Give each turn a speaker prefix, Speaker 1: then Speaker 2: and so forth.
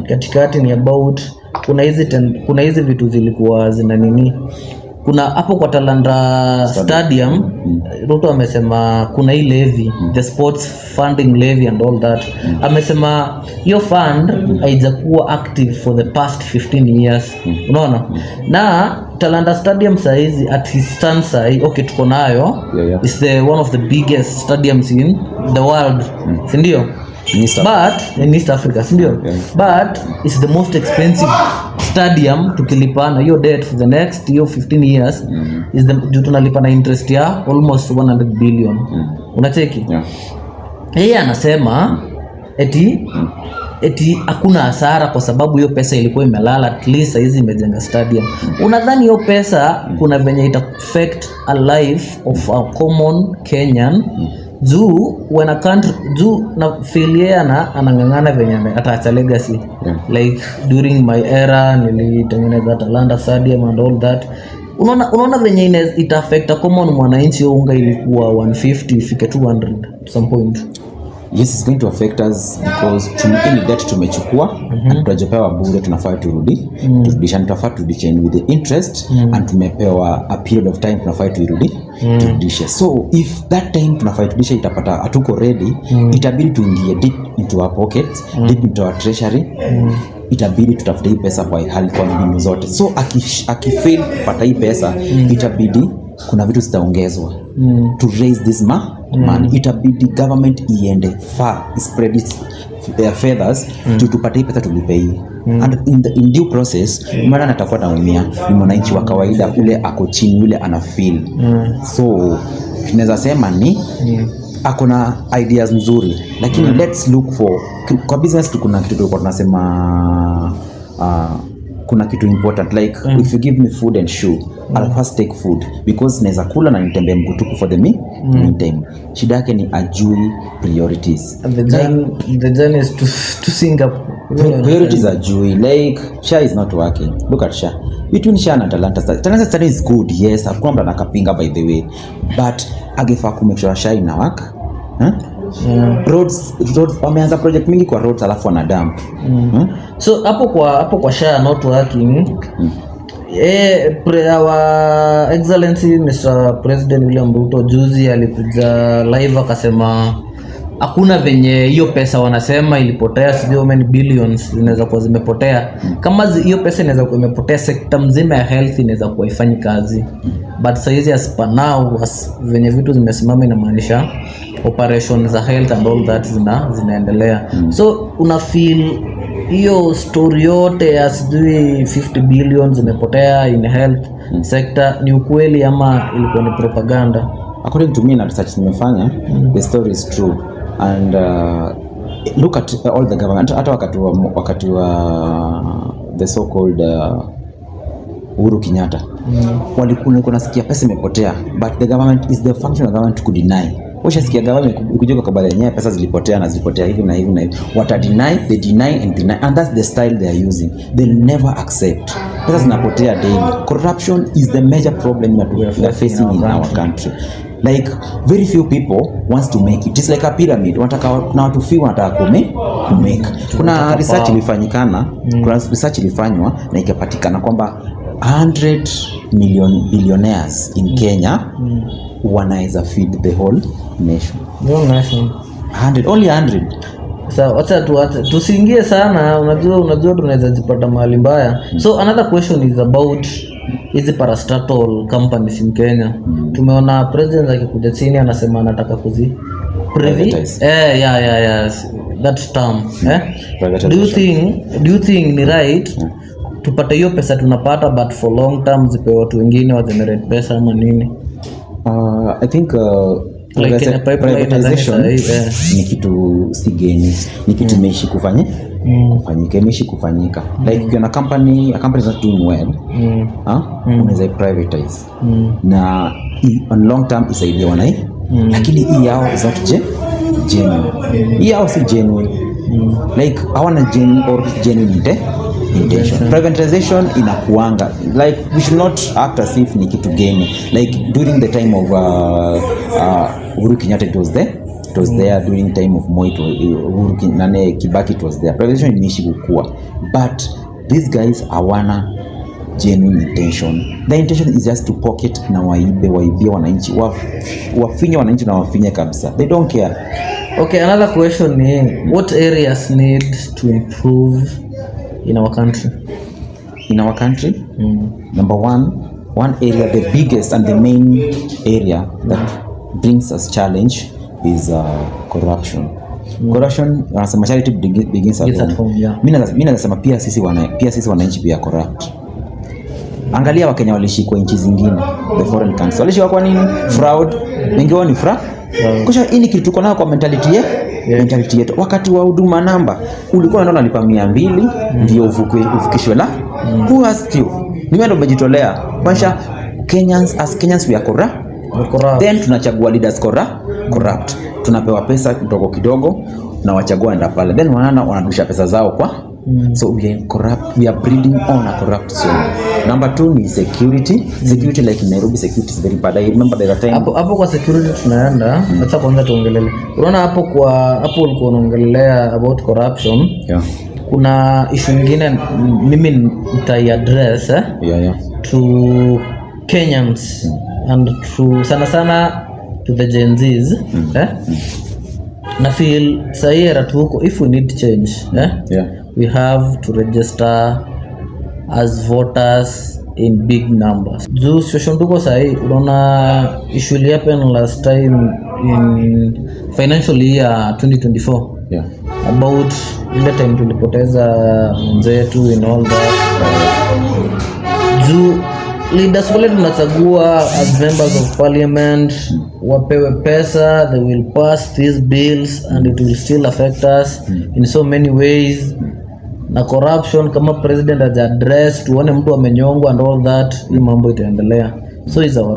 Speaker 1: Katikati ni about kuna hizi vitu zilikuwa zina nini, kuna hapo kwa Talanta Stadium. Ruto amesema kuna hii levy, the sports funding levy and all that. Amesema hiyo fund haijakuwa active for the past 15 years, unaona? Na Talanta Stadium sahizi, at his stand sahi, okay, tuko nayo, is the one of the biggest stadiums in the world, sindio?
Speaker 2: In East
Speaker 1: But in East Africa, sindio?
Speaker 2: Yeah.
Speaker 1: But it's the most expensive stadium. Tukilipana hiyo debt for the next hiyo 15 years, is the juu tunalipa na interest ya almost 100 billion, unacheki?
Speaker 2: Yeah.
Speaker 1: Yeye anasema eti hakuna hasara kwa sababu hiyo pesa ilikuwa imelala, at least sahizi imejenga stadium. Unadhani hiyo pesa kuna venye ita affect a life of a common Kenyan? Juu when a country, juu na feel yeye anang'ang'ana venye ataacha legacy, like, "During my era nilitengeneza Talanta Stadium" and all that. Unaona venye ita affect a common mwananchi, hiyo unga ilikuwa 150 ifike 200 at some point?
Speaker 2: Yes, it's going to affect us because hii ni debt tumechukua and tunajopewa bure. Tunafaa turudisha, tunafaa turudishe with the interest, and tumepewa a period of time tunafaa turudishe. So if that time tunafaa turudishe itapata hatuko ready, itabidi tuingie deep into our pockets, deep into our treasury. Itabidi tutafute hii pesa kwa hali, kwa mbinu zote. So akifail kupata hii pesa, itabidi kuna vitu zitaongezwa to raise this money. Itabidi government iende far, spread its their feathers to tupate hii pesa, tulipe hii. And in due process, maana atakuwa naumia ni mwananchi wa kawaida, ule ako chini, ule ana feel. So tunaweza sema ni ako na ideas nzuri, lakini let's look for, kwa business tu kuna kitu tulikuwa tunasema, kuna kitu important like if you give me food and shoe, I'll first take food because naweza kula na nitembee mguu tupu for the meantime. Shida yake ni ajui priorities.
Speaker 1: The journey is to Singapore.
Speaker 2: Priorities ajui. Like, SHA is not working. Look at SHA, between SHA na Talanta Stadium. Talanta Stadium is good, yes, hakuna mtu anakapinga, by the way, but angefaa kumake sure SHA ina work, huh?
Speaker 1: Yeah.
Speaker 2: Roads, wameanza project mingi kwa roads alafu wana dump.
Speaker 1: So hapo kwa SHA not working, our Excellency Mr. President William Ruto juzi alikuja live akasema hakuna venye hiyo pesa wanasema ilipotea, sijui how many billions zinaweza kuwa zimepotea. Kama hiyo pesa inaweza kuwa imepotea, sekta mzima ya health inaweza kuwa ifanyi kazi. But saizi, as per now, as venye vitu zimesimama, inamaanisha operation za health and all that zinaendelea. So una feel hiyo story yote ya sijui 50 billion zimepotea in health sector ni ukweli ama ilikuwa ni propaganda?
Speaker 2: According to me na research nimefanya, the story is true. And look at all the government, hata wakati wa the so called Uhuru Kenyatta, walikuwa nasikia pesa imepotea, but the government is the function of government to deny. Ushasikia government ikuja kwa kabla yenyewe pesa zilipotea na zilipotea hivi na hivi na hivi? Wata deny, they deny and deny, and that's the style they are using. They'll never accept pesa zinapotea daily. Corruption is the major problem that we are facing in our country. Like, very few people wants to make it. It's like a pyramid. Wanataka, na watu few wanataka kumake. Kuna research ilifanywa na ikapatikana kwamba 100 million billionaires in Kenya wanaweza feed the whole nation.
Speaker 1: No nation.
Speaker 2: 100, only 100.
Speaker 1: Sawa, wacha tuache, tusiingie sana. Unajua tunaweza jipata mahali mbaya. So another question is about hizi parastatal companies in Kenya. Tumeona president akikuja chini anasema anataka kuzi
Speaker 2: Privatize.
Speaker 1: Eh, yeah, that term, eh?
Speaker 2: Privatization.
Speaker 1: Do you think ni right tupate hiyo pesa tunapata, but for long term zipewe watu wengine wa generate pesa ama nini?
Speaker 2: I think
Speaker 1: Like Kenya Pipeline,
Speaker 2: privatization
Speaker 1: nadhani sahi, eh.
Speaker 2: ni kitu si geni, ni kitu imeishi kufanyika, imeishi kufanyika. Like ukiona company, a company is not doing well, huh? Unaweza privatize na on long term isaidie wanai. Lakini hii yao is not genuine. Hii yao si genuine. Like, hawana genuine or genuine intention. Privatization inakuanga like, we should not act as if ni kitu geni. Like during the time of Uhuru Kenyatta, it was there, it It was there during time of Moi, it was, Uhuru nane Kibaki, it was there. Privatization imeishi kukua, but these guys hawana genuine intention. The intention is just to pocket na waibe, waibie wananchi, wafinye wananchi na wafinye kabisa. They don't care.
Speaker 1: Okay, another question ni, what areas need to improve in our country?
Speaker 2: In our country? Number one, one area, the biggest and the main area that brings us challenge is corruption. Corruption, wanasema charity begins at
Speaker 1: Begins at
Speaker 2: home.
Speaker 1: home, yeah.
Speaker 2: Mi naweza sema pia sisi wananchi pia corrupt. Angalia Wakenya walishikwa nchi zingine, the foreign countries. Walishikwa kwa nini? Fraud. Wengi wao ni fraud. Kusha hii ni kitu tuko nayo kwa mentality yetu. Wakati wa huduma namba ulikuwa unaenda unalipa 200 ndio uvukishwe la. Who asked you? Ni wewe ndio umejitolea. Kwanza Kenyans, as Kenyans we are corrupt.
Speaker 1: Corrupt.
Speaker 2: Then tunachagua leaders corrupt. Tunapewa pesa kidogo kidogo na wachagua enda pale. Then wanaona wanarusha pesa zao kwa. So we are corrupt, we are breeding on a corrupt soil. Number two ni security. Security, like in Nairobi, security is very bad. I remember there a time
Speaker 1: Hapo hapo kwa security tunaenda. Sasa kwanza tuongelele, unaona hapo kwa hapo ulikuwa unaongelelea about corruption. Kuna issue ingine mimi nitaiaddress, eh?
Speaker 2: Yeah.
Speaker 1: To Kenyans and to sana sana to the Gen Zs, eh? Na feel sahii era tuko, if we need change, eh? We have to register as voters in big numbers, juu situation tuko sahii, unaona issue ili happen last time in financial year 2024 about ile time tulipoteza wenzetu in all that, juu leaders wale tunachagua as members of parliament wapewe pesa, they will pass these bills and it will still affect us in so many ways. Na corruption, kama president haja address, tuone mtu amenyongwa and all that, hii mambo itaendelea. So is our